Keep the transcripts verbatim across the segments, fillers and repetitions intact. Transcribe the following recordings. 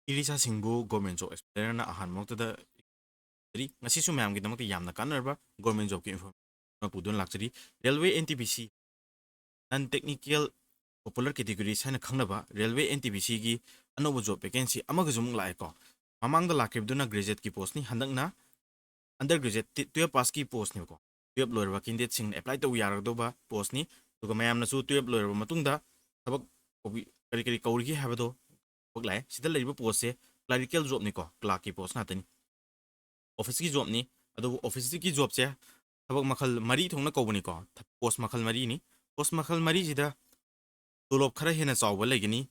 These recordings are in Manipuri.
ꯏꯔꯤꯁꯥꯁꯤꯡꯕꯨ government job explainerꯅ ꯑꯍꯥꯟꯕ ꯃꯛꯇꯗ ꯉꯁꯤꯁꯨ ꯃꯌꯥꯝꯒꯤꯗꯃꯛꯇ ꯌꯥꯝꯅ ꯀꯥꯟꯅꯔꯕ government jobꯀꯤ information ꯄꯨꯗꯨꯅ ꯂꯥꯛꯆꯔꯤ꯫ Railway, N T P C, non technical popular categories ꯍꯥꯏꯅ ꯈꯪꯅꯕ Railway, N T P Cꯒꯤ ꯑꯅꯧꯕ job vacancy ꯑꯃꯒꯁꯨ ꯑꯃꯨꯛ ꯂꯥꯛꯑꯦꯀꯣ꯫ ꯃꯃꯥꯡꯗ ꯂꯥꯛꯈꯤꯕꯗꯨꯅ graduateꯀꯤ postꯅꯤ, ꯍꯟꯗꯛꯅ under graduate, twelve passꯀꯤ postꯅꯦꯕꯀꯣ꯫ Twelve ꯂꯣꯏꯔꯕ candidateꯁꯤꯡꯅ apply ꯇꯧꯕ ꯌꯥꯔꯒꯗꯧꯕ postꯅꯤ꯫ ꯑꯗꯨꯒ ꯃꯌꯥꯝꯅꯁꯨ twelve ꯂꯣꯏꯔꯕ ꯃꯇꯨꯡꯗ ꯊꯕꯛ ꯀꯧꯕꯤ-, ꯀꯔꯤ ꯀꯔꯤ ꯀꯧꯔꯤꯒꯦ ꯍꯥꯏꯕꯗꯣ ꯊꯕꯛ ꯂꯥꯛꯑꯦ꯫ ꯁꯤꯗ ꯂꯩꯔꯤꯕ postꯁꯦ clerical jobꯅꯤꯀꯣ, clerkꯀꯤ post ꯉꯥꯛꯇꯅꯤ, officeꯀꯤ jobꯅꯤ꯫ ꯑꯗꯨꯕꯨ officeꯀꯤ jobꯁꯦ ꯊꯕꯛ ꯃꯈꯜ ꯃꯔꯤ ꯊꯣꯛꯅ ꯀꯧꯕꯅꯤꯀꯣ, post ꯃꯈꯜ ꯃꯔꯤꯅꯤ꯫ Post ꯃꯈꯜ ꯃꯔꯤꯁꯤꯗ ꯇꯣꯂꯣꯞ ꯈꯔ ꯍꯦꯟꯅ ꯆꯥꯎꯕ ꯂꯩꯒꯅꯤ,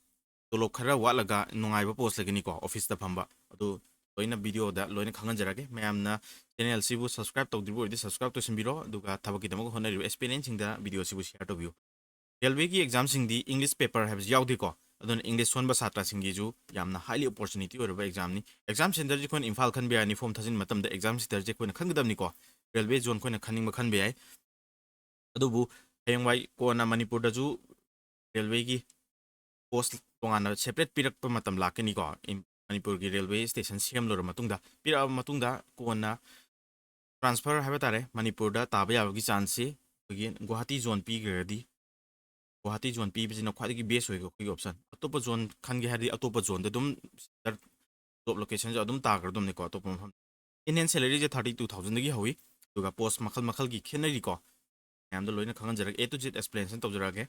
ꯇꯣꯂꯣꯞ ꯈꯔ ꯋꯥꯠꯂꯒ ꯅꯨꯡꯉꯥꯏꯕ post ꯂꯩꯒꯅꯤꯀꯣ, officeꯇ ꯐꯝꯕ꯫ ꯑꯗꯨ ꯂꯣꯏꯅ videoꯗ ꯂꯣꯏꯅ ꯈꯪꯍꯟꯖꯔꯒꯦ꯫ ꯃꯌꯥꯝꯅ channelꯁꯤꯕꯨ subscribe ꯇꯧꯗ꯭ꯔꯤꯕ ꯑꯣꯏꯔꯗꯤ subscribe ꯇꯧꯁꯤꯟꯕꯤꯔꯣ, ꯑꯗꯨꯒ ꯊꯕꯛꯀꯤꯗꯃꯛ ꯍꯣꯠꯅꯔꯤꯕ aspirantꯁꯤꯡꯗ videoꯁꯤꯕꯨ share ꯇꯧꯕꯤꯌꯨ꯫ Railwayꯒꯤ examꯁꯤꯡꯗꯤ English paper ꯍꯥꯏꯕꯁꯤ ꯌꯥꯎꯗꯦꯀꯣ, ꯑꯗꯨꯅ English ꯁꯣꯟꯕ ꯁꯥꯇ꯭ꯔꯁꯤꯡꯒꯤꯁꯨ ꯌꯥꯝꯅ highly opportunity ꯑꯣꯏꯔꯕ examꯅꯤ꯫ Exam centreꯁꯤ ꯑꯩꯈꯣꯏꯅ ꯏꯝꯐꯥꯜ ꯈꯟꯕ ꯌꯥꯅꯤ, form ꯊꯥꯖꯤꯟꯕ ꯃꯇꯝꯗ exam centreꯁꯦ ꯑꯩꯈꯣꯏꯅ ꯈꯟꯒꯗꯕꯅꯤꯀꯣ, railway zone ꯑꯩꯈꯣꯏꯅ ꯈꯟꯅꯤꯡꯕ ꯈꯟꯕ ꯌꯥꯏ꯫ ꯑꯗꯨꯕꯨ ꯍꯌꯦꯡꯋꯥꯏ ꯀꯣꯟꯅ ꯃꯅꯤꯄꯨꯔꯗꯁꯨ railwayꯒꯤ post ꯇꯣꯉꯥꯟꯅ separate ꯄꯤꯔꯛꯄ ꯃꯇꯝ ꯂꯥꯛꯀꯅꯤꯀꯣ꯫ ꯏꯝ-, ꯃꯅꯤꯄꯨꯔꯒꯤ railway station ꯁꯦꯝꯂꯨꯔ ꯃꯇꯨꯡꯗ, ꯄꯤꯔꯛꯑꯕ ꯃꯇꯨꯡꯗ ꯀꯣꯟꯅ transfer ꯍꯥꯏꯕ ꯇꯥꯔꯦ, ꯃꯅꯤꯄꯨꯔꯗ ꯇꯥꯕ ꯌꯥꯕꯒꯤ chanceꯁꯤ ꯑꯩꯈꯣꯏꯒꯤ ꯒꯨꯋꯥꯍꯥꯇꯤ zone ꯄꯤꯈ꯭ꯔꯒꯗꯤ, ꯒꯨꯋꯥꯍꯥꯇꯤ zone ꯄꯤꯕꯁꯤꯅ ꯈ꯭ꯋꯥꯏꯗꯒꯤ best ꯑꯣꯏꯒ ꯑꯩꯈꯣꯏꯒꯤ option꯫ ꯑꯇꯣꯞꯄ zone ꯈꯟꯒꯦ ꯍꯥꯏꯔꯗꯤ ꯑꯇꯣꯞꯄ zoneꯗ ꯑꯗꯨꯝ job locationꯁꯨ ꯑꯗꯨꯝ ꯇꯥꯈ꯭ꯔꯗꯕꯅꯤꯀꯣ ꯑꯇꯣꯞꯄ ꯃꯐꯝ꯫ Indian salaryꯁꯦ thirty two thousandꯗꯒꯤ ꯍꯧꯏ, ꯑꯗꯨꯒ post ꯃꯈꯜ ꯃꯈꯜꯒꯤ ꯈꯦꯠꯅꯔꯤꯀꯣ꯫ ꯃꯌꯥꯝꯗ ꯂꯣꯏꯅ ꯈꯪꯍꯟꯖꯔꯒꯦ, A to Z explanation ꯇꯧꯖꯔꯛꯑꯒꯦ꯫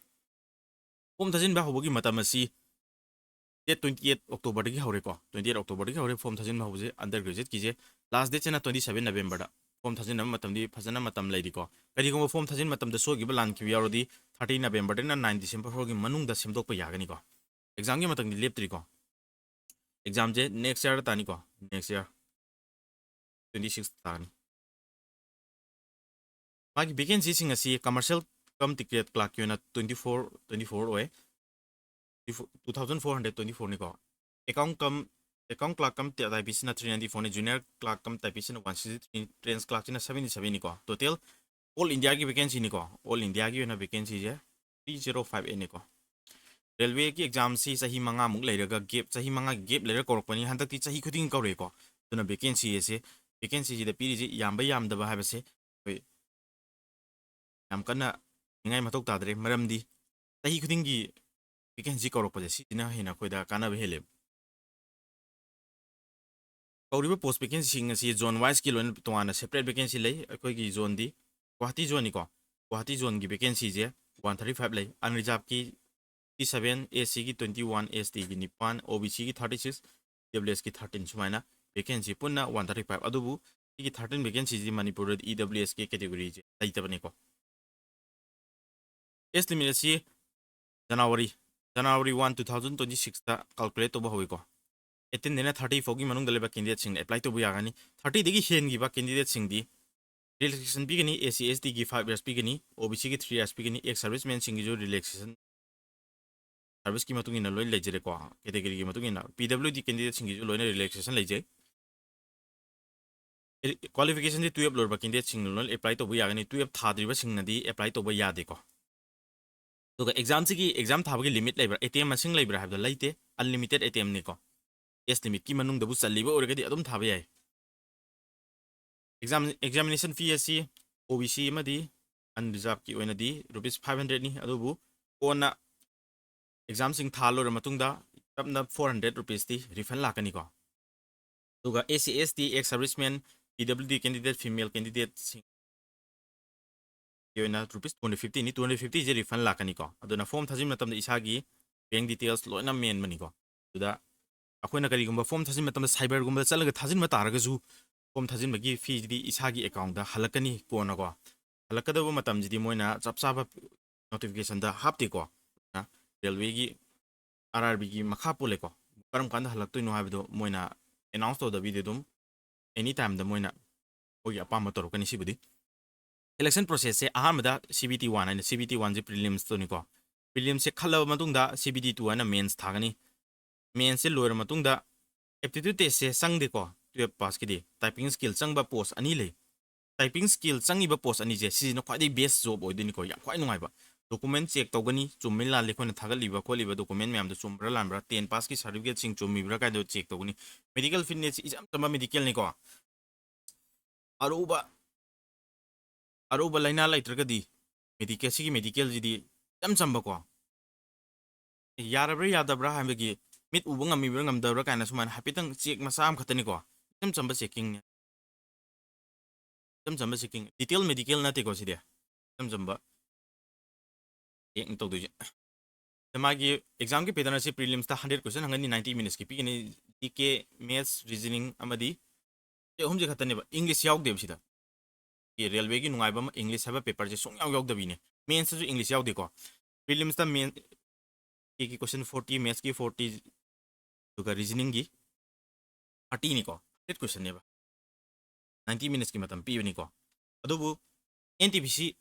Form ꯊꯥꯖꯤꯟꯕ ꯍꯧꯕꯒꯤ ꯃꯇꯝ ꯑꯁꯤ date twenty eight Octoberꯗꯒꯤ ꯍꯧꯔꯦꯀꯣ, twenty eight Octoberꯗꯒꯤ ꯍꯧꯔꯦ form ꯊꯥꯖꯤꯟꯕ ꯍꯧꯕꯁꯦ꯫ Under graduateꯀꯤꯁꯦ last dateꯁꯤꯅ twenty seven Novemberꯗ꯫ Form ꯊꯥꯖꯤꯟꯕ ꯃꯇꯝꯗꯤ ꯐꯖꯅ ꯃꯇꯝ ꯂꯩꯔꯤꯀꯣ꯫ ꯀꯔꯤꯒꯨꯝꯕ form ꯊꯥꯖꯤꯟꯕ ꯃꯇꯝꯗ ꯁꯣꯏꯈꯤꯕ ꯂꯥꯟꯈꯤꯕ ꯌꯥꯎꯔꯗꯤ thirty Novemberꯗꯒꯤꯅ nine December ꯐꯥꯎꯒꯤ ꯃꯅꯨꯡꯗ ꯁꯦꯝꯗꯣꯛꯄ ꯌꯥꯒꯅꯤꯀꯣ꯫ Examꯒꯤ ꯃꯇꯝꯗꯤ ꯂꯦꯞꯇ꯭ꯔꯤꯀꯣ꯫ Examꯁꯦ next yearꯗ ꯇꯥꯅꯤꯀꯣ, next year twenty six ꯇꯥꯅꯤ꯫ ꯃꯥꯒꯤ vacancyꯁꯤꯡ ꯑꯁꯤ commercial cum ticket clerkꯀꯤ ꯑꯣꯏꯅ twenty four, twenty four ꯑꯣꯏ, two thousand four hundred twenty fourꯅꯤꯀꯣ꯫ Account cum, account clerk cum typistꯁꯤꯅ three ninety fourꯅꯤ, junior clerk cum typistꯁꯤꯅ one sixty three, trench clerkꯁꯤꯅ seventy sevenꯅꯤꯀꯣ꯫ Total all Indiaꯒꯤ vacancyꯅꯤꯀꯣ, all Indiaꯒꯤ ꯑꯣꯏꯅ vacancyꯁꯦ three zero five eightꯅꯤꯀꯣ꯫ ꯔꯦꯜꯋꯦꯒꯤ ꯑꯦꯛꯖꯥꯝꯁꯤ ꯆꯍꯤ ꯃꯉꯥꯃꯨꯛ ꯂꯩꯔꯒ ꯒꯦꯞ, ꯆꯍꯤ ꯃꯉꯥꯒꯤ ꯒꯦꯞ ꯂꯩꯔꯒ ꯀꯧꯔꯛꯄꯅꯤ꯫ ꯍꯟꯗꯛꯇꯤ ꯆꯍꯤ ꯈꯨꯗꯤꯡꯒꯤ ꯀꯧꯔꯛꯑꯦꯀꯣ꯫ ꯑꯗꯨꯅ ꯚꯦꯀꯦꯟꯁꯤ ꯑꯁꯦ, ꯚꯦꯀꯦꯟꯁꯤꯁꯤꯗ ꯄꯤꯔꯤꯁꯤ ꯌꯥꯝꯕ ꯌꯥꯝꯗꯕ ꯍꯥꯏꯕꯁꯦ ꯑꯩꯈꯣꯏ ꯌꯥꯝ ꯀꯟꯅ ꯅꯤꯡꯉꯥꯏ ꯃꯊꯧ ꯇꯥꯗ꯭ꯔꯦ꯫ ꯃꯔꯝꯗꯤ ꯆꯍꯤ ꯈꯨꯗꯤꯡꯒꯤ ꯚꯦꯀꯦꯟꯁꯤ ꯀꯧꯔꯛꯄꯁꯦ ꯁꯤꯁꯤꯅ ꯍꯦꯟꯅ ꯑꯩꯈꯣꯏꯗ ꯀꯥꯟꯅꯕ ꯍꯦꯜꯂꯦꯕ꯫ ꯀꯧꯔꯤꯕ ꯄꯣꯁ ꯚꯦꯀꯦꯟꯁꯤꯁꯤꯡ ꯑꯁꯤ ꯖꯣꯟ ꯋꯥꯏꯁꯀꯤ ꯂꯣꯏꯅ ꯇꯣꯉꯥꯟꯅ ꯁꯦꯄꯔꯦꯠ ꯚꯦꯀꯦꯟꯁꯤ ꯂꯩ꯫ ꯑꯩꯈꯣꯏꯒꯤ ꯖꯣꯟꯗꯤ ꯒꯨꯋꯥꯍꯥꯇꯤ ꯖꯣꯟꯅꯤꯀꯣ꯫ ꯒꯨꯋꯥꯍꯥꯇꯤ ꯖꯣꯟꯒꯤ ꯚꯦꯀꯦꯟꯁꯤꯁꯦ ꯋꯥꯟ ꯊꯥꯔꯇꯤ ꯐꯥꯏꯚ ꯂꯩ꯫ ꯑꯟꯔꯤꯖꯥꯕꯀꯤ ꯇꯤ ꯁꯚꯦꯟ, ꯑꯦꯁ ꯁꯤꯒꯤ ꯇ꯭ꯋꯦꯟꯇꯤ ꯋꯥꯟ, ꯑꯦꯁ ꯇꯤꯒꯤ ꯅꯤꯄꯥꯟ, ꯑꯣ ꯕꯤ ꯁꯤꯒꯤ ꯊꯥꯔꯇꯤ ꯁꯤꯛꯁ, ꯏ ꯗꯕ꯭ꯂꯤꯎ ꯑꯦꯁꯀꯤ ꯊꯥꯔꯇꯤꯟ, ꯁꯨꯃꯥꯏꯅ ꯚꯦꯀꯦꯟꯁꯤ ꯄꯨꯟꯅ ꯋꯥꯟ ꯊꯥꯔꯇꯤ ꯐꯥꯏꯚ꯫ ꯑꯗꯨꯕꯨ ꯁꯤꯒꯤ ꯊꯥꯔꯇꯤꯟ ꯚꯦꯀꯦꯟꯁꯤꯁꯤ ꯃꯅꯤꯄꯨꯔꯗꯗꯤ ꯏ ꯗꯕ꯭ꯂꯤꯎ ꯑꯦꯁꯀꯤ ꯀꯦꯇꯦꯒꯣꯔꯤꯁꯦ ꯂꯩꯇꯕꯅꯤꯀꯣ꯫ ꯑꯦꯖ ꯂꯤꯃꯤꯠ ꯑꯁꯤ January, January one, two thousand twenty ꯁꯤꯛꯁꯇ ꯀꯥꯜꯀꯨꯂꯦꯠ ꯇꯧꯕ ꯍꯧꯋꯤꯀꯣ꯫ ꯑꯩꯠꯇꯤꯟꯗꯩꯅ ꯊꯥꯔꯇꯤ ꯐꯥꯎꯒꯤ ꯃꯅꯨꯡꯗ ꯂꯩꯕ ꯀꯦꯟꯗꯤꯗꯦꯠꯁꯤꯡꯅ ꯑꯦꯄ꯭ꯂꯥꯏ ꯇꯧꯕ ꯌꯥꯒꯅꯤ꯫ ꯊꯥꯔꯇꯤꯗꯒꯤ ꯍꯦꯟꯈꯤꯕ ꯀꯦꯟꯗꯤꯗꯦꯠꯁꯤꯡꯗꯤ ꯔꯤꯂꯦꯛꯁꯦꯁꯟ ꯄꯤꯒꯅꯤ꯫ ꯑꯦꯁ ꯁꯤ ꯑꯦꯁ ꯇꯤꯒꯤ ꯐꯥꯏꯚ ꯌꯔꯁ ꯄꯤꯒꯅꯤ, ꯑꯣ ꯕꯤ ꯁꯤꯒꯤ ꯊ꯭ꯔꯤ ꯌꯔꯁ ꯄꯤꯒꯅꯤ, ꯑꯦꯛꯁ ꯁꯔꯚꯤꯁꯃꯦꯟꯁꯤꯡꯒꯤꯁꯨ ꯔꯤꯂꯦꯛꯁꯦꯁꯟ, ꯁꯔꯚꯤꯁꯀꯤ ꯃꯇꯨꯡ ꯏꯟꯅ ꯂꯣꯏ ꯂꯩꯖꯔꯦꯀꯣ꯫ ꯀꯦꯇꯦꯒꯣꯔꯤꯒꯤ ꯃꯇꯨꯡ ꯏꯟꯅ ꯄꯤ ꯗꯕ꯭ꯂꯤꯎ ꯗꯤ ꯀꯦꯟꯗꯤꯗꯦꯠꯁꯤꯡꯒꯤꯁꯨ ꯂꯣꯏꯅ ꯔꯤꯂꯦꯛꯁꯦꯁꯟ ꯂꯩꯖꯩ꯫ ꯀ꯭ꯋꯥꯂꯤꯐꯤꯀꯦꯁꯟꯁꯤ ꯇꯨꯌꯦꯜꯞ ꯂꯣꯏꯔꯕ ꯀꯦꯟꯗꯤꯗꯦꯠꯁꯤꯡꯅ ꯂꯣꯏꯅ ꯑꯦꯄ꯭ꯂꯥꯏ ꯇꯧꯕ ꯌꯥꯒꯅꯤ꯫ ꯇꯨꯌꯦꯜꯞ ꯊꯥꯗ꯭ꯔꯤꯕꯁꯤꯡꯅꯗꯤ ꯑꯦꯄ꯭ꯂꯥꯏ ꯇꯧꯕ ꯌꯥꯗꯦꯀꯣ꯫ ꯑꯗꯨꯒ ꯑꯦꯛꯖꯥꯝꯁꯤꯒꯤ, ꯑꯦꯛꯖꯥꯝ ꯊꯥꯕꯒꯤ ꯂꯤꯃꯤꯠ ꯂꯩꯕ꯭ꯔꯥ, ꯑꯦꯇꯦꯝ ꯃꯁꯤꯡ ꯂꯩꯕ꯭ꯔꯥ ꯍꯥꯏꯕꯗꯣ ꯂꯩꯇꯦ, ꯑꯟꯂꯤꯃꯤꯇꯦꯠ ꯑꯦꯇꯦꯝꯅꯤꯀꯣ꯫ ꯑꯦꯖ ꯂꯤꯃꯤꯠꯀꯤ ꯃꯅꯨꯡꯗꯕꯨ ꯆꯜꯂꯤꯕ ꯑꯣꯏꯔꯒꯗꯤ ꯑꯗꯨꯝ ꯊꯥꯕ ꯌꯥꯏ꯫ ꯑꯦꯛꯖꯥꯝ, ꯑꯦꯛꯖꯥꯃꯤꯅꯦꯁꯟ ꯐꯤ ꯑꯁꯤ ꯑꯣ ꯕꯤ ꯁꯤ ꯑꯃꯗꯤ ꯑꯟꯔꯤꯖꯥꯕꯀꯤ ꯑꯣꯏꯅꯗꯤ ꯔꯨꯄꯤꯁ ꯐꯥꯏꯚ ꯍꯟꯗ꯭ꯔꯦꯠꯅꯤ, ꯑꯗꯨꯕꯨ ꯀꯣꯟꯅ ꯑꯦꯛꯖꯥꯝꯁꯤꯡ ꯊꯥ ꯂꯣꯏꯔ ꯃꯇꯨꯡꯗ ꯇꯞꯅ ꯐꯣꯔ ꯍꯟꯗ꯭ꯔꯦꯠ ꯔꯨꯄꯤꯁꯇꯤ ꯔꯤꯐꯟ ꯂꯥꯛꯀꯅꯤꯀꯣ꯫ ꯑꯗꯨꯒ S C, S T, ex servicemen, P W D candidate, female ꯀꯦꯟꯗꯤꯗꯦꯠꯁꯤꯡꯒꯤ ꯑꯣꯏꯅ ꯔꯨꯄꯤꯁ ꯇꯨ ꯍꯟꯗ꯭ꯔꯦꯠ ꯐꯤꯐꯇꯤꯅꯤ꯫ ꯇꯨ ꯍꯟꯗ꯭ꯔꯦꯠ ꯐꯤꯐꯇꯤꯁꯦ ꯔꯤꯐꯟ ꯂꯥꯛꯀꯅꯤꯀꯣ꯫ ꯑꯗꯨꯅ ꯐꯣꯔꯝ ꯊꯥꯖꯤꯟꯕ ꯃꯇꯝꯗ ꯏꯁꯥꯒꯤ ꯕꯦꯡ ꯗꯤꯇꯦꯜꯁ ꯂꯣꯏꯅ ꯃꯦꯟꯕꯅꯤꯀꯣ꯫ ꯑꯗꯨꯗ ꯑꯩꯈꯣꯏꯅ ꯀꯔꯤꯒꯨꯝꯕ ꯐꯣꯔꯝ ꯊꯥꯖꯤꯟꯕ ꯃꯇꯝꯗ ꯁꯥꯏꯕꯔꯒꯨꯝꯕꯗ ꯆꯠꯂꯒ ꯊꯥꯖꯤꯟꯕ ꯇꯥꯔꯒꯁꯨ ꯐꯣꯔꯝ ꯊꯥꯖꯤꯟꯕꯒꯤ ꯐꯤꯁꯤꯗꯤ ꯏꯁꯥꯒꯤ ꯑꯦꯀꯥꯎꯟꯗ ꯍꯜꯂꯛꯀꯅꯤ ꯀꯣꯟꯅꯀꯣ꯫ ꯍꯜꯂꯛꯀꯗꯕ ꯃꯇꯝꯁꯤꯗꯤ ꯃꯣꯏꯅ ꯆꯞ ꯆꯥꯕ ꯅꯣꯇꯤꯐꯤꯀꯦꯁꯟꯗ ꯍꯥꯞꯇꯦꯀꯣ꯫ ꯑꯗꯨꯅ ꯔꯦꯜꯋꯦꯒꯤ, ꯑꯥꯔ ꯑꯥꯔ ꯕꯤꯒꯤ ꯃꯈꯥ ꯄꯣꯜꯂꯦꯀꯣ꯫ ꯀꯔꯝ ꯀꯥꯟꯗ ꯍꯜꯂꯛꯇꯣꯏꯅꯣ ꯍꯥꯏꯕꯗꯣ ꯃꯣꯏꯅ ꯑꯦꯅꯥꯎꯟꯁ ꯇꯧꯗꯕꯤꯗ ꯑꯗꯨꯝ ꯑꯦꯅꯤ ꯇꯥꯏꯝꯗ ꯃꯣꯏꯅ ꯃꯣꯏꯒꯤ ꯑꯄꯥꯝꯕ ꯇꯧꯔꯛꯀꯅꯤ꯫ ꯁꯤꯕꯨꯗꯤ ꯁꯦꯂꯦꯛꯁꯟ ꯄ꯭ꯔꯣꯁꯦꯁꯁꯦ ꯑꯍꯥꯟꯕꯗ ꯁꯤ ꯕꯤ ꯇꯤ ꯋꯥꯟ ꯍꯥꯏꯅ, ꯁꯤ ꯕꯤ ꯇꯤ ꯋꯥꯟꯁꯦ ꯄ꯭ꯔꯤꯂꯤꯝꯁꯇꯨꯅꯤꯀꯣ꯫ ꯄ꯭ꯔꯤꯂꯤꯝꯁꯁꯦ ꯈꯜꯂꯕ ꯃꯇꯨꯡꯗ ꯁꯤ ꯕꯤ ꯇꯤ ꯇꯨ ꯍꯥꯏꯅ ꯃꯦꯟꯁ ꯊꯥꯒꯅꯤ꯫ ꯃꯦꯟꯁꯁꯦ ꯂꯣꯏꯔ ꯃꯇꯨꯡꯗ ꯑꯦꯞꯇꯤꯇ꯭ꯌꯨꯠ ꯇꯦꯁꯁꯦ ꯆꯪꯗꯦꯀꯣ꯫ ꯇꯨꯌꯦꯜꯞ ꯄꯥꯁꯀꯤꯗꯤ ꯇꯥꯏꯄꯤꯡ ꯁ꯭ꯀꯤꯜ ꯆꯪꯕ ꯄꯣꯁ ꯑꯅꯤ ꯂꯩ꯫ ꯇꯥꯏꯄꯤꯡ ꯁ꯭ꯀꯤꯜ ꯆꯪꯉꯤꯕ ꯄꯣꯁ ꯑꯅꯤꯁꯦ ꯁꯤꯁꯤꯅ ꯈ꯭ꯋꯥꯏꯗꯒꯤ ꯕꯦꯁ ꯖꯣꯕ ꯑꯣꯏꯗꯣꯏꯅꯤꯀꯣ, ꯌꯥꯝ ꯈ꯭ꯋꯥꯏ ꯅꯨꯡꯉꯥꯏꯕ꯫ Document check ꯇꯧꯒꯅꯤ, ꯆꯨꯝꯃꯤ ꯂꯥꯜꯂꯤ, ꯑꯩꯈꯣꯏꯅ ꯊꯥꯒꯠꯂꯤꯕ ꯈꯣꯠꯂꯤꯕ document ꯃꯌꯥꯝꯗꯣ ꯆꯨꯝꯕ꯭ꯔꯥ ꯂꯥꯟꯕ꯭ꯔꯥ, ten passꯀꯤ certificateꯁꯤꯡ ꯆꯨꯝꯃꯤꯕ꯭ꯔꯥ ꯀꯥꯏꯗꯣ check ꯇꯧꯒꯅꯤ꯫ Medical fitnessꯁꯤ ꯏꯆꯝ ꯆꯝꯕ medicalꯅꯤꯀꯣ꯫ ꯑꯔꯨꯕ ꯑꯔꯨꯕ ꯂꯥꯏꯅꯥ ꯂꯩꯇ꯭ꯔꯒꯗꯤ medicalꯁꯤꯒꯤ medicalꯁꯤꯗꯤ ꯏꯆꯝ ꯆꯝꯕꯀꯣ꯫ ꯌꯥꯔꯕ꯭ꯔꯥ ꯌꯥꯗꯕ꯭ꯔꯥ ꯍꯥꯏꯕꯒꯤ ꯃꯤꯠ ꯎꯕ ꯉꯝꯃꯤꯕ꯭ꯔꯥ ꯉꯝꯗꯕ꯭ꯔꯥ ꯀꯥꯏꯅ ꯁꯨꯃꯥꯏꯅ ꯍꯥꯏꯐꯦꯠꯇꯪ check ꯃꯆꯥ ꯑꯃꯈꯛꯇꯅꯤꯀꯣ꯫ ꯏꯆꯝ ꯆꯝꯕ checkingꯅꯤ꯫ ꯏꯆꯝ ꯆꯝꯕ checking꯫ Detail medical ꯅꯠꯇꯦꯀꯣ ꯁꯤꯗꯤ꯫ ꯏꯆꯝ ꯆꯝꯕ checkꯅꯤ ꯇꯧꯗꯣꯏꯁꯦ꯫ ꯑꯗ ꯃꯥꯒꯤ examꯒꯤ pattern ꯑꯁꯤ prelimsꯇ hundred question ꯍꯪꯒꯅꯤ, ninety minutesꯀꯤ ꯄꯤꯒꯅꯤ꯫ GK, maths, reasoning ꯑꯃꯗꯤ ꯁꯤ ꯑꯍꯨꯝꯁꯦ ꯈꯛꯇꯅꯦꯕ꯫ English ꯌꯥꯎꯗꯦꯕ ꯁꯤꯗ꯫ ꯔꯦꯜꯋꯦꯒꯤ ꯅꯨꯡꯉꯥꯏꯕ ꯑꯃ English ꯍꯥꯏꯕ paperꯁꯦ ꯁꯨꯡꯌꯥꯎ ꯌꯥꯎꯗꯕꯤꯅꯦ꯫ Mathsꯇꯁꯨ English ꯌꯥꯎꯗꯦꯀꯣ꯫ Prelimsꯇ mathsꯀꯤ question forty, mathsꯀꯤ forty, ꯑꯗꯨꯒ reasoningꯒꯤ thirtyꯅꯤꯀꯣ꯫ Hundred questionꯅꯦꯕ꯫ Ninety minutesꯀꯤ ꯃꯇꯝ ꯄꯤꯕꯅꯤꯀꯣ꯫ ꯑꯗꯨꯕꯨ NTPC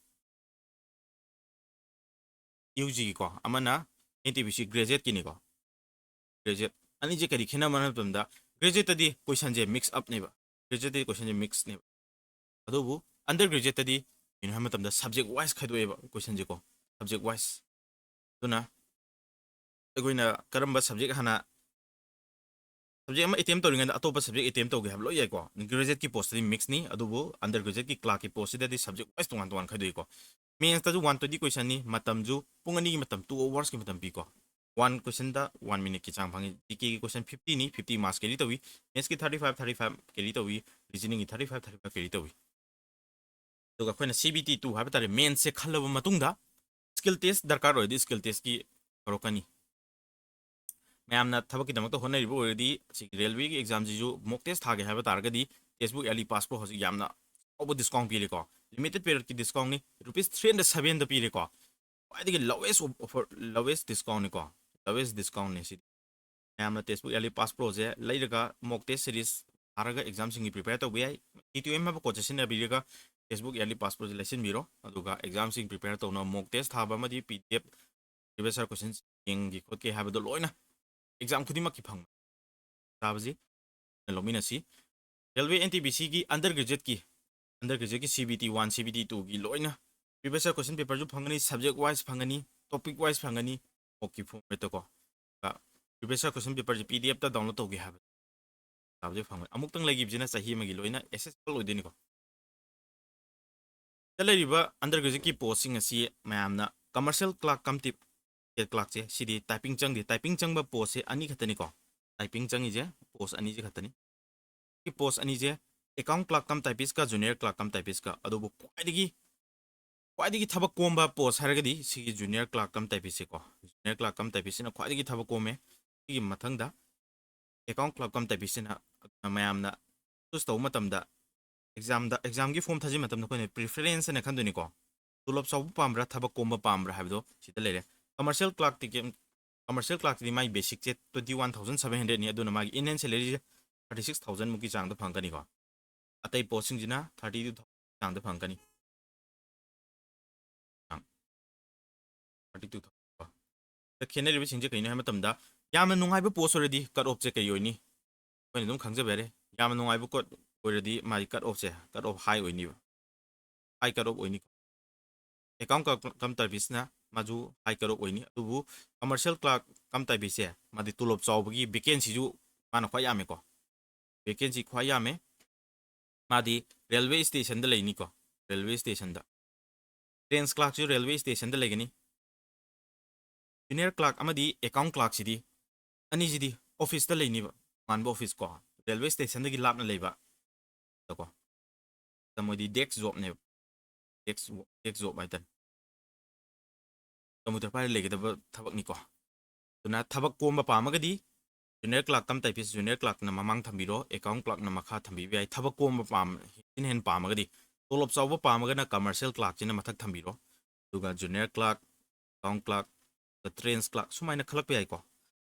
UGꯒꯤꯀꯣ, ꯑꯃꯅ NTPC graduateꯀꯤꯅꯤꯀꯣ꯫ Graduate ꯑꯅꯤꯁꯦ ꯀꯔꯤ ꯈꯦꯠꯅꯕ ꯍꯥꯏꯕ ꯃꯇꯝꯗ, graduateꯇꯗꯤ questionꯁꯦ mix upꯅꯦꯕ꯫ Graduateꯇꯗꯤ questionꯁꯦ mixꯅꯦꯕ꯫ ꯑꯗꯨꯕꯨ undergraduateꯇꯗꯤ ꯀꯩꯅꯣ ꯍꯥꯏꯕ ꯃꯇꯝꯗ subject wise ꯈꯥꯏꯗꯣꯛꯑꯦꯕ questionꯁꯦꯀꯣ, subject wise꯫ ꯑꯗꯨꯅ ꯑꯩꯈꯣꯏꯅ ꯀꯔꯝꯕ subject ꯍꯥꯟꯅ, subject ꯑꯃ attempt ꯇꯧꯔꯤꯉꯩꯗ ꯑꯇꯣꯞꯄ subject attempt ꯇꯧꯒꯦ ꯍꯥꯏꯕ ꯂꯣꯏ ꯌꯥꯏꯀꯣ꯫ Graduateꯀꯤ postꯇꯗꯤ mixꯅꯤ, ꯑꯗꯨꯕꯨ undergraduateꯀꯤ clerkꯀꯤ postꯁꯤꯗꯗꯤ subject wise ꯇꯣꯉꯥꯟ ꯇꯣꯉꯥꯟ ꯈꯥꯏꯗꯣꯛꯏꯀꯣ꯫ Mathsꯇꯁꯨ one twenty questionꯅꯤ, ꯃꯇꯝꯁꯨ ꯄꯨꯡ ꯑꯅꯤꯒꯤ ꯃꯇꯝ, two hoursꯀꯤ ꯃꯇꯝ ꯄꯤꯀꯣ꯫ One questionꯗ one minuteꯀꯤ ꯆꯥꯡ ꯐꯪꯉꯤ꯫ GKꯒꯤ question fiftyꯅꯤ, fifty marks carry ꯇꯧꯏ꯫ Mathsꯀꯤ thirty five, thirty five carry ꯇꯧꯏ꯫ Reasoningꯒꯤ thirty five, thirty five carry ꯇꯧꯏ꯫ ꯑꯗꯨꯒ ꯑꯩꯈꯣꯏꯅ CBT two ꯍꯥꯏꯕ ꯇꯥꯔꯦ, mathsꯁꯦ ꯈꯜꯂꯕ ꯃꯇꯨꯡꯗ skill test ꯗꯔꯀꯥꯔ ꯑꯣꯏꯔꯗꯤ skill testꯀꯤ ꯇꯧꯔꯛꯀꯅꯤ꯫ ꯃꯌꯥꯝꯅ ꯊꯕꯛꯀꯤꯗꯃꯛꯇ ꯍꯣꯠꯅꯔꯤꯕ ꯑꯣꯏꯔꯗꯤ ꯁꯤꯒꯤ ꯔꯦꯜꯋꯦꯒꯤ examꯁꯤꯁꯨ mock test ꯊꯥꯒꯦ ꯍꯥꯏꯕ ꯇꯥꯔꯒꯗꯤ Test Book Yearly Pass Pro ꯍꯧꯖꯤꯛ ꯌꯥꯝꯅ ꯆꯥꯎꯕ discount ꯄꯤꯔꯦꯀꯣ꯫ Limited periodꯀꯤ discountꯅꯤ, rupees three hundred sevenꯗ ꯄꯤꯔꯦꯀꯣ꯫ ꯈ꯭ꯋꯥꯏꯗꯒꯤ lowest of offer, lowest discountꯅꯤꯀꯣ, lowest discountꯅꯤ ꯁꯤꯗꯤ꯫ ꯃꯌꯥꯝꯅ Test Book Yearly Pass Proꯁꯦ ꯂꯩꯔꯒ mock test series ꯊꯥꯔꯒ examꯁꯤꯡꯒꯤ prepare ꯇꯧꯕ ꯌꯥꯏ꯫ T two M ꯍꯥꯏꯕ code ꯁꯤꯖꯤꯟꯅꯕꯤꯔꯒ Test Book Yearly Pass Proꯁꯦ ꯂꯩꯁꯤꯟꯕꯤꯔꯣ, ꯑꯗꯨꯒ examꯁꯤꯡ prepare ꯇꯧꯅꯕ mock test ꯊꯥꯕ ꯑꯃꯗꯤ PDF previous year question ꯌꯦꯡꯒꯦ ꯈꯣꯠꯀꯦ ꯍꯥꯏꯕꯗꯣ ꯂꯣꯏꯅ exam ꯈꯨꯗꯤꯡꯃꯛꯀꯤ ꯐꯪꯕ ꯆꯥꯕꯁꯤ ꯂꯧꯃꯤꯟꯅꯁꯤ꯫ Railway NTPCꯒꯤ undergraduateꯀꯤ, undergraduateꯀꯤ CBT one, CBT twoꯒꯤ ꯂꯣꯏꯅ previous year question paper ꯁꯨ ꯐꯪꯒꯅꯤ, subject wise ꯐꯪꯒꯅꯤ, topic wise ꯐꯪꯒꯅꯤ, mock ꯀꯤ format ꯇꯀꯣ꯫ previous year question paper ꯁꯦ P D F ꯇ download ꯇꯧꯒꯦ ꯍꯥꯏꯕ ꯇꯥꯕꯗꯤ ꯐꯪꯒꯅꯤ꯫ ꯑꯃꯨꯛꯇꯪ ꯂꯩꯈꯤꯕꯁꯤꯅ ꯆꯍꯤ ꯑꯃꯒꯤ ꯂꯣꯏꯅ accessible ꯑꯣꯏꯗꯣꯏꯅꯤꯀꯣ꯫ ꯁꯤꯗ ꯂꯩꯔꯤꯕ under graduate ꯀꯤ post ꯁꯤꯡ ꯑꯁꯤ ꯃꯌꯥꯝꯅ commercial clerk cum ticket clerk ꯁꯦ ꯁꯤꯗꯤ typing ꯆꯪꯗꯦ꯫ typing ꯆꯪꯕ post ꯁꯦ ꯑꯅꯤ ꯈꯛꯇꯅꯤꯀꯣ꯫ typing ꯆꯪꯉꯤꯁꯦ post ꯑꯅꯤꯁꯦ ꯈꯛꯇꯅꯤ꯫ ꯁꯤ post ꯑꯅꯤꯁꯦ account clerk cum typist ꯀ junior clerk cum typist ꯀ꯫ ꯑꯗꯨꯕꯨ ꯈ꯭ꯋꯥꯏꯗꯒꯤ ꯈ꯭ꯋꯥꯏꯗꯒꯤ ꯊꯕꯛ ꯀꯣꯝꯕ post ꯍꯥꯏꯔꯒꯗꯤ ꯁꯤꯒꯤ junior clerk cum typist ꯁꯦꯀꯣ꯫ junior clerk cum typist ꯁꯤꯅ ꯈ꯭ꯋꯥꯏꯗꯒꯤ ꯊꯕꯛ ꯀꯣꯝꯃꯦ꯫ ꯁꯤꯒꯤ ꯃꯊꯪꯗ account clerk cum typist ꯁꯤꯅ ꯃꯌꯥꯝꯅ choose ꯇꯧꯕ ꯃꯇꯝꯗ exam ꯗ exam ꯒꯤ form ꯊꯥꯖꯤꯟꯕ ꯃꯇꯝꯗ ꯑꯩꯈꯣꯏꯅ preference ꯍꯥꯏꯅ ꯈꯟꯗꯣꯏꯅꯤꯀꯣ꯫ ꯇꯣꯂꯣꯞ ꯆꯥꯎꯕ ꯄꯥꯝꯕ꯭ꯔꯥ, ꯊꯕꯛ ꯀꯣꯝꯕ ꯄꯥꯝꯕ꯭ꯔꯥ ꯍꯥꯏꯕꯗꯣ ꯁꯤꯗ ꯂꯩꯔꯦ꯫ commercial clerk ticket commercial clerk ꯇꯗꯤ ꯃꯥꯒꯤ basic ꯁꯦ twenty one thousand seven hundred ꯅꯤ꯫ ꯑꯗꯨꯅ ꯃꯥꯒꯤ in hand salary say thirty six thousand ꯃꯨꯛꯀꯤ ꯆꯥꯡꯗ ꯐꯪꯒꯅꯤꯀꯣ꯫ ꯑꯇꯩ post ꯁꯤꯡꯁꯤꯅ thirty two thousand ꯆꯥꯡꯗ ꯐꯪꯒꯅꯤ꯫ thirty two thousand꯫ ꯈꯦꯠꯅꯔꯤꯕꯁꯤꯡꯁꯦ ꯀꯩꯅꯣ ꯍꯥꯏꯕ ꯃꯇꯝꯗ, ꯌꯥꯝꯅ ꯅꯨꯡꯉꯥꯏꯕ post ꯑꯣꯏꯔꯗꯤ cut off ꯁꯦ ꯀꯩ ꯑꯣꯏꯅꯤ? ꯑꯩꯈꯣꯏꯅ ꯑꯗꯨꯝ ꯈꯪꯖꯕ ꯌꯥꯔꯦ꯫ ꯌꯥꯝꯅ ꯅꯨꯡꯉꯥꯏꯕ cut ꯑꯣꯏꯔꯗꯤ ꯃꯥꯒꯤ cut off ꯁꯦ, cut off high ꯑꯣꯏꯅꯤꯕ꯫ high cut off ꯑꯣꯏꯅꯤ꯫ account clerk cum typist ꯅ ꯃꯥꯁꯨ high cut off ꯑꯣꯏꯅꯤ꯫ ꯑꯗꯨꯕꯨ commercial clerk cum typist ꯁꯦ ꯃꯥꯗꯤ ꯇꯣꯂꯣꯞ ꯆꯥꯎꯕꯒꯤ vacancy ꯁꯨ ꯃꯥꯅ ꯈ꯭ꯋꯥꯏ ꯌꯥꯝꯃꯦꯀꯣ꯫ vacancy ꯈ꯭ꯋꯥꯏ ꯌꯥꯝꯃꯦ꯫ ꯃꯥꯗꯤ railway station ꯗ ꯂꯩꯅꯤꯀꯣ꯫ railway station ꯗ꯫ trains clerk ꯁꯨ railway station ꯗ ꯂꯩꯒꯅꯤ꯫ junior clerk ꯑꯃꯗꯤ account clerk ꯁꯤꯗꯤ ꯑꯅꯤꯁꯤꯗꯤ office ꯇ ꯂꯩꯅꯤꯕ, ꯇꯣꯉꯥꯟꯕ office ꯀꯣ, railway station ꯗꯒꯤ ꯂꯥꯞꯅ ꯂꯩꯕ꯫ ꯀꯣ꯫ ꯃꯣꯏꯗꯤ desk job ꯅꯦꯕ꯫ desk, desk job ꯍꯥꯏꯇꯥꯔꯦ꯫ computer ꯄꯥꯏꯔ ꯂꯩꯒꯗꯕ ꯊꯕꯛꯅꯤꯀꯣ꯫ ꯑꯗꯨꯅ ꯊꯕꯛ ꯀꯣꯝꯕ ꯄꯥꯝꯃꯒꯗꯤ junior clerk cum typist, junior clerk ꯅ ꯃꯃꯥꯡ ꯊꯝꯕꯤꯔꯣ, account clerk ꯅ ꯃꯈꯥ ꯊꯝꯕꯤꯕ ꯌꯥꯏ꯫ ꯊꯕꯛ ꯀꯣꯝꯕ ꯄꯥꯝ-, ꯍꯦꯟꯅ ꯍꯦꯟꯅ ꯄꯥꯝꯃꯒꯗꯤ, ꯇꯣꯂꯣꯞ ꯆꯥꯎꯕ ꯄꯥꯝꯃꯒꯅ commercial clerk ꯁꯤꯅ ꯃꯊꯛ ꯊꯝꯕꯤꯔꯣ꯫ ꯑꯗꯨꯒ junior clerk, account clerk, trains clerk ꯁꯨꯃꯥꯏꯅ ꯈꯜꯂꯛꯄ ꯌꯥꯏꯀꯣ꯫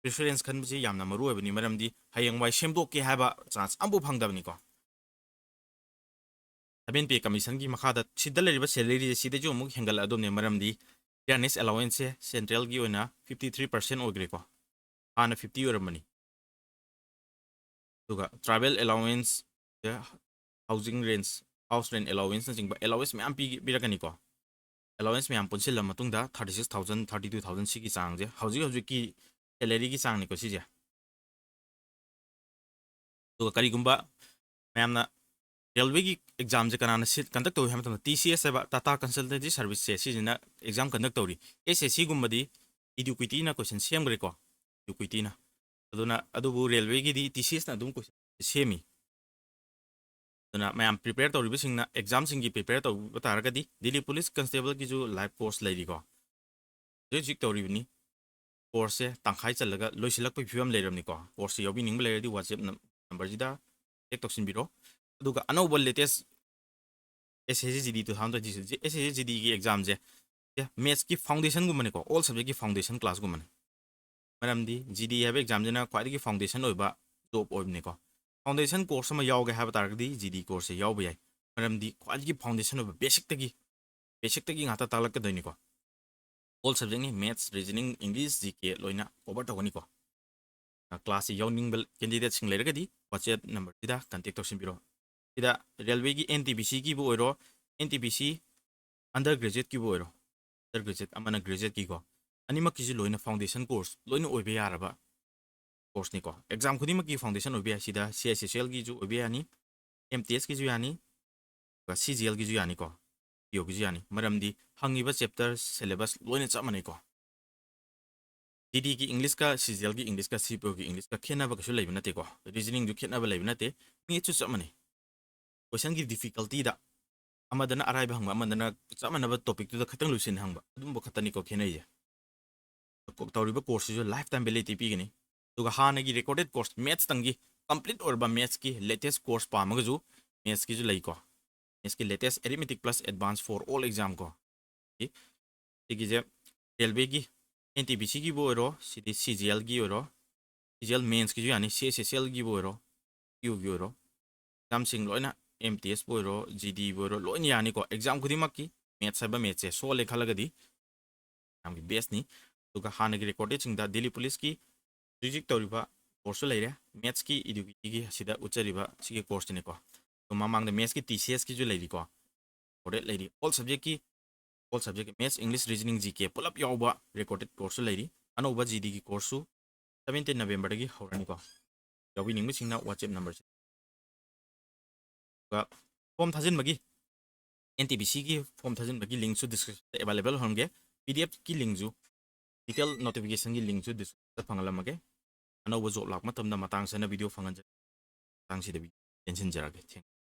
preference ꯈꯟꯕꯁꯤ ꯌꯥꯝꯅ ꯃꯔꯨ ꯑꯣꯏꯕꯅꯤ, ꯃꯔꯝꯗꯤ ꯍꯌꯦꯡꯋꯥꯏ ꯁꯦꯝꯗꯣꯛꯀꯦ ꯍꯥꯏꯕ chance ꯑꯃꯐꯥꯎ ꯐꯪꯗꯕꯅꯤꯀꯣ꯫ seven pay commission ꯒꯤ ꯃꯈꯥꯗ ꯁꯤꯗ ꯂꯩꯔꯤꯕ salary ꯁꯦ ꯁꯤꯗꯩꯁꯨ ꯑꯃꯨꯛ ꯍꯦꯟꯒꯠꯂꯛꯑꯗꯕꯅꯦ, ꯃꯔꯝꯗꯤ dearness allowance ꯁꯦ central ꯒꯤ ꯑꯣꯏꯅ fifty three percent ꯑꯣꯏꯈ꯭ꯔꯦꯀꯣ꯫ ꯍꯥꯟꯅ fifty ꯑꯣꯏꯔꯝꯕꯅꯤ꯫ ꯑꯗꯨꯒ travel allowance, housing rent, house rent allowance ꯅꯆꯤꯡꯕ allowance ꯃꯌꯥꯝ ꯄꯤ-, ꯄꯤꯔꯛꯀꯅꯤꯀꯣ꯫ ꯑꯦꯂꯥꯋꯦꯟꯁ ꯃꯌꯥꯝ ꯄꯨꯟꯁꯤꯜꯂ ꯃꯇꯨꯡꯗ thirty six thousand, thirty two thousand ꯁꯤꯒꯤ ꯆꯥꯡꯁꯦ ꯍꯧꯖꯤꯛ ꯍꯧꯖꯤꯛꯀꯤ ꯁꯦꯂꯔꯤꯒꯤ ꯆꯥꯡꯅꯤꯀꯣ ꯁꯤꯁꯦ꯫ ꯑꯗꯨꯒ ꯀꯔꯤꯒꯨꯝꯕ ꯃꯌꯥꯝꯅ ꯔꯦꯜꯋꯦꯒꯤ ꯑꯦꯛꯖꯥꯝꯁꯦ ꯀꯅꯥꯅ ꯁꯤꯠ ꯀꯟꯗꯛ ꯇꯧꯏ ꯍꯥꯏꯕ ꯃꯇꯝꯗ, ꯇꯤ ꯁꯤ ꯑꯦꯁ ꯍꯥꯏꯕ ꯇꯥꯇꯥ ꯀꯟꯁꯜꯇꯦꯟꯁꯤ ꯁꯥꯔꯚꯤꯁꯁꯦ ꯁꯤꯁꯤꯅ ꯑꯦꯛꯖꯥꯝ ꯀꯟꯗꯛ ꯇꯧꯔꯤ꯫ ꯑꯦꯁ ꯑꯦꯁ ꯁꯤꯒꯨꯝꯕꯗꯤ ꯏꯗꯨꯀ꯭ꯋꯤꯇꯤꯅ ꯀꯣꯏꯁꯟ ꯁꯦꯝꯈ꯭ꯔꯦꯀꯣ, ꯏꯗꯨꯀ꯭ꯋꯤꯇꯤꯅ꯫ ꯑꯗꯨꯅ ꯑꯗꯨꯕꯨ ꯔꯦꯜꯋꯦꯒꯤꯗꯤ ꯇꯤ ꯁꯤ ꯑꯦꯁꯅ ꯑꯗꯨꯝ ꯀꯣꯏꯁꯟ ꯁꯦꯝꯃꯤ꯫ ꯑꯗꯨꯅ ꯃꯌꯥꯝ ꯄ꯭ꯔꯤꯄꯦꯌꯔ ꯇꯧꯔꯤꯕꯁꯤꯡꯅ ꯑꯦꯛꯖꯥꯝꯁꯤꯡꯒꯤ ꯄ꯭ꯔꯤꯄꯦꯌꯔ ꯇꯧꯕ ꯇꯥꯔꯒꯗꯤ ꯗꯤꯜꯂꯤ ꯄꯨꯂꯤꯁ ꯀꯟꯁꯇꯦꯕꯜꯒꯤꯁꯨ ꯂꯥꯏꯚ ꯀꯣꯔꯁ ꯂꯩꯔꯤꯀꯣ, ꯍꯧꯖꯤꯛ ꯍꯧꯖꯤꯛ ꯇꯧꯔꯤꯕꯅꯤ꯫ ꯀꯣꯔꯁꯁꯦ ꯇꯪꯈꯥꯏ ꯆꯜꯂꯒ ꯂꯣꯏꯁꯤꯜꯂꯛꯄꯒꯤ ꯐꯤꯕꯝ ꯂꯩꯔꯕꯅꯤꯀꯣ꯫ ꯀꯣꯔꯁꯁꯦ ꯌꯥꯎꯕꯤꯅꯤꯡꯕ ꯂꯩꯔꯗꯤ WhatsApp ꯅꯝ-, ꯅꯝꯕꯔꯁꯤꯗ ꯆꯦꯛ ꯇꯧꯁꯤꯟꯕꯤꯔꯣ꯫ ꯑꯗꯨꯒ ꯑꯅꯧꯕ latest S S C G D two thousand twenty six, S S C G ꯗꯤꯒꯤ ꯑꯦꯛꯖꯥꯝꯁꯦ ꯃꯦꯠꯁꯀꯤ ꯐꯥꯎꯟꯗꯦꯁꯟꯒꯨꯝꯕꯅꯤꯀꯣ, ꯑꯣꯜ ꯁꯕꯖꯦꯛꯀꯤ ꯐꯥꯎꯟꯗꯦꯁꯟ ꯀ꯭ꯂꯥꯁꯀꯨꯝꯕꯅꯤ꯫ ꯃꯔꯝꯗꯤ ꯖꯤ ꯗꯤ ꯍꯥꯏꯕ ꯑꯦꯛꯖꯥꯝꯁꯤꯅ ꯈ꯭ꯋꯥꯏꯗꯒꯤ ꯐꯥꯎꯟꯗꯦꯁꯟ ꯑꯣꯏꯕ ꯖꯣꯕ ꯑꯣꯏꯕꯅꯤꯀꯣ꯫ ꯐꯥꯎꯟꯗꯦꯁꯟ ꯀꯣꯔꯁ ꯑꯃ ꯌꯥꯎꯒꯦ ꯍꯥꯏꯕ ꯇꯥꯔꯒꯗꯤ ꯖꯤ ꯗꯤ ꯀꯣꯔꯁꯁꯦ ꯌꯥꯎꯕ ꯌꯥꯏ, ꯃꯔꯝꯗꯤ ꯈ꯭ꯋꯥꯏꯗꯒꯤ ꯐꯥꯎꯟꯗꯦꯁꯟ ꯑꯣꯏꯕ, ꯕꯦꯁꯤꯛꯇꯒꯤ, ꯕꯦꯁꯤꯛꯇꯒꯤ ꯉꯥꯛꯇ ꯇꯥꯛꯂꯛꯀꯗꯣꯏꯅꯤꯀꯣ꯫ ꯑꯣꯜ ꯁꯕꯖꯦꯛꯅꯤ, ꯃꯦꯠꯁ, ꯔꯤꯖꯅꯤꯡ, ꯏꯪꯂꯤꯁ, ꯖꯤ ꯀꯦ ꯂꯣꯏꯅ ꯀꯣꯚꯔ ꯇꯧꯒꯅꯤꯀꯣ꯫ ꯀ꯭ꯂꯥꯁꯁꯤ ꯌꯥꯎꯅꯤꯡꯕ ꯀꯦꯟꯗꯤꯗꯦꯠꯁꯤꯡ ꯂꯩꯔꯒꯗꯤ WhatsApp ꯅꯝꯕꯔꯁꯤꯗ ꯀꯟꯇꯦꯛ ꯇꯧꯁꯤꯟꯕꯤꯔꯣ꯫ ꯁꯤꯗ ꯔꯦꯜꯋꯦꯒꯤ ꯑꯦꯟ ꯇꯤ ꯄꯤ ꯁꯤꯒꯤꯕꯨ ꯑꯣꯏꯔꯣ, ꯑꯦꯟ ꯇꯤ ꯄꯤ ꯁꯤ ꯑꯟꯗꯔ ꯒ꯭ꯔꯦꯖꯨꯌꯦꯠꯀꯤꯕꯨ ꯑꯣꯏꯔꯣ, ꯑꯟꯗꯔ ꯒ꯭ꯔꯦꯖꯨꯌꯦꯠ ꯑꯃꯅ ꯒ꯭ꯔꯦꯖꯨꯌꯦꯠꯀꯤꯀꯣ, ꯑꯅꯤꯃꯛꯀꯤꯁꯨ ꯂꯣꯏꯅ ꯐꯥꯎꯟꯗꯦꯁꯟ ꯀꯣꯔꯁ ꯂꯣꯏꯅ ꯑꯣꯏꯕ ꯌꯥꯔꯕ ꯀꯣꯔꯁꯅꯤꯀꯣ꯫ ꯑꯦꯛꯖꯥꯝ ꯈꯨꯗꯤꯡꯃꯛꯀꯤ ꯐꯥꯎꯟꯗꯦꯁꯟ ꯑꯣꯏꯕ ꯌꯥꯏ꯫ ꯁꯤꯗ ꯁꯤ ꯑꯩꯆ ꯑꯦꯁ ꯑꯦꯜꯒꯤꯁꯨ ꯑꯣꯏꯕ ꯌꯥꯅꯤ, ꯑꯦꯝ ꯇꯤ ꯑꯦꯁꯀꯤꯁꯨ ꯌꯥꯅꯤ, ꯑꯗꯨꯒ ꯁꯤ ꯖꯤ ꯑꯦꯜꯒꯤꯁꯨ ꯌꯥꯅꯤꯀꯣ, ꯄꯤ ꯑꯣꯒꯤꯁꯨ ꯌꯥꯅꯤ꯫ ꯃꯔꯝꯗꯤ ꯍꯪꯉꯤꯕ ꯆꯦꯞꯇꯔ ꯁꯦꯂꯦꯕꯁ ꯂꯣꯏꯅ ꯆꯞ ꯃꯥꯟꯅꯩꯀꯣ꯫ ꯖꯤ ꯗꯤꯒꯤ ꯏꯪꯂꯤꯁꯀ ꯁꯤ ꯖꯤ ꯑꯦꯜꯒꯤ ꯏꯪꯂꯤꯁꯀ ꯁꯤ ꯄꯤ ꯑꯣꯒꯤ ꯏꯪꯂꯤꯁꯀ ꯈꯦꯠꯅꯕ ꯀꯩꯁꯨ ꯂꯩꯕ ꯅꯠꯇꯦꯀꯣ꯫ ꯔꯤꯖꯅꯤꯡꯁꯨ ꯈꯦꯠꯅꯕ ꯂꯩꯕ ꯅꯠꯇꯦ, ꯃꯦꯠꯁꯁꯨ ꯆꯞ ꯃꯥꯟꯅꯩ꯫ ꯀꯣꯏꯁꯟꯒꯤ ꯗꯤꯐꯤꯀꯜꯇꯤꯗ ꯑꯃꯗꯅ ꯑꯔꯥꯏꯕ ꯍꯪꯕ, ꯑꯃꯗꯅ ꯆꯞ ꯃꯥꯟꯅꯕ ꯇꯣꯄꯤꯛꯇꯨꯗ ꯈꯤꯇꯪ ꯂꯨꯁꯤꯟꯅ ꯍꯪꯕ, ꯑꯗꯨꯝꯕ ꯈꯛꯇꯅꯤꯀꯣ ꯈꯦꯠꯅꯩꯁꯦ꯫ ꯀꯣ-, ꯇꯧꯔꯤꯕ ꯀꯣꯔꯁꯁꯤꯁꯨ ꯂꯥꯏꯐ ꯇꯥꯏꯝ ꯚꯦꯂꯤꯗꯤꯇꯤ ꯄꯤꯒꯅꯤ꯫ ꯑꯗꯨꯒ ꯍꯥꯟꯅꯒꯤ ꯔꯦꯀꯣꯔꯗꯦꯠ ꯀꯣꯔꯁ, ꯃꯦꯠꯁꯇꯪꯒꯤ ꯀꯝꯄ꯭ꯂꯤꯠ ꯑꯣꯏꯔꯕ ꯃꯦꯠꯁꯀꯤ ꯂꯦꯇꯦꯁ ꯀꯣꯔꯁ ꯄꯥꯝꯃꯒꯁꯨ ꯃꯦꯠꯁꯀꯤꯁꯨ ꯂꯩꯀꯣ꯫ ꯃꯦꯠꯁꯀꯤ latest arithmetic plus advance for all exam ꯀꯣ꯫ ꯁꯤꯒꯤꯁꯦ ꯔꯦꯜꯋꯦꯒꯤ ꯑꯦꯟ ꯇꯤ ꯄꯤ ꯁꯤꯒꯤꯕꯨ ꯑꯣꯏꯔꯣ, ꯁꯤꯗꯤ ꯁꯤ ꯖꯤ ꯑꯦꯜꯒꯤ ꯑꯣꯏꯔꯣ, ꯁꯤ ꯖꯤ ꯑꯦꯜ ꯃꯦꯟꯁꯀꯤꯁꯨ ꯌꯥꯅꯤ, ꯁꯤ ꯑꯩꯆ ꯑꯦꯁ ꯑꯦꯜꯒꯤꯕꯨ ꯑꯣꯏꯔꯣ, ꯄꯤ ꯑꯣꯒꯤ ꯑꯣꯏꯔꯣ, ꯑꯦꯛꯖꯥꯝꯁꯤꯡ ꯂꯣꯏꯅ, ꯑꯦꯝ ꯇꯤ ꯑꯦꯁꯄꯨ ꯑꯣꯏꯔꯣ, ꯖꯤ ꯗꯤꯕꯨ ꯑꯣꯏꯔꯣ, ꯂꯣꯏꯅ ꯌꯥꯅꯤꯀꯣ꯫ ꯑꯦꯛꯖꯥꯝ ꯈꯨꯗꯤꯡꯃꯛꯀꯤ ꯃꯦꯠꯁ ꯍꯥꯏꯕ ꯃꯦꯠꯁꯁꯦ ꯁꯣꯜꯂꯦ ꯈꯜꯂꯒꯗꯤ ꯌꯥꯝꯒꯤ ꯕꯦꯁꯅꯤ꯫ ꯑꯗꯨꯒ ꯍꯥꯟꯅꯒꯤ ꯔꯦꯀꯣꯔꯗꯦꯠꯁꯤꯡꯗ ꯗꯤꯜꯂꯤ ꯄꯨꯂꯤꯁꯀꯤ ꯍꯧꯖꯤꯛ ꯍꯧꯖꯤꯛ ꯇꯧꯔꯤꯕ ꯀꯣꯔꯁꯁꯨ ꯂꯩꯔꯦ, ꯃꯦꯠꯁꯀꯤ, ꯏꯗꯨꯀꯦꯇꯤꯒꯤ ꯑꯁꯤꯗ ꯎꯠꯆꯔꯤꯕ ꯁꯤꯒꯤ ꯀꯣꯔꯁꯁꯤꯅꯤꯀꯣ꯫ ꯑꯗꯨ ꯃꯃꯥꯡꯗ ꯃꯦꯠꯁꯀꯤ ꯇꯤ ꯁꯤ ꯑꯦꯁꯀꯤꯁꯨ ꯂꯩꯔꯤꯀꯣ, ꯔꯦꯀꯣꯔꯗꯦꯠ ꯂꯩꯔꯤ꯫ ꯑꯣꯜ ꯁꯕꯖꯦꯛꯀꯤ All subject, Maths, English, Reasoning, G K ꯄꯨꯂꯞ ꯌꯥꯎꯕ recorded courseꯁꯨ ꯂꯩꯔꯤ꯫ ꯑꯅꯧꯕ G Dꯒꯤ courseꯁꯨ seventeen Novemberꯗꯒꯤ ꯍꯧꯔꯅꯤꯀꯣ꯫ ꯌꯥꯎꯕꯤꯅꯤꯡꯕꯁꯤꯡꯅ WhatsApp numberꯁꯦ꯫ ꯑꯗꯨꯒ form ꯊꯥꯖꯤꯟꯕꯒꯤ, NTPCꯒꯤ form ꯊꯥꯖꯤꯟꯕꯒꯤ linkꯁꯨ descriptionꯗ available ꯑꯣꯏꯍꯟꯒꯦ꯫ PDFꯀꯤ linkꯁꯨ, detail notificationꯒꯤ linkꯁꯨ descriptionꯗ ꯐꯪꯍꯜꯂꯝꯃꯒꯦ꯫ ꯑꯅꯧꯕ job ꯂꯥꯛꯄ ꯃꯇꯝꯗ ꯃꯇꯥꯡ ꯆꯥꯅ video ꯐꯪꯍꯟꯖ-, ꯃꯇꯥꯡꯁꯤꯗ video ꯇꯦꯟꯁꯤꯟꯖꯔꯒꯦ꯫ Thank you꯫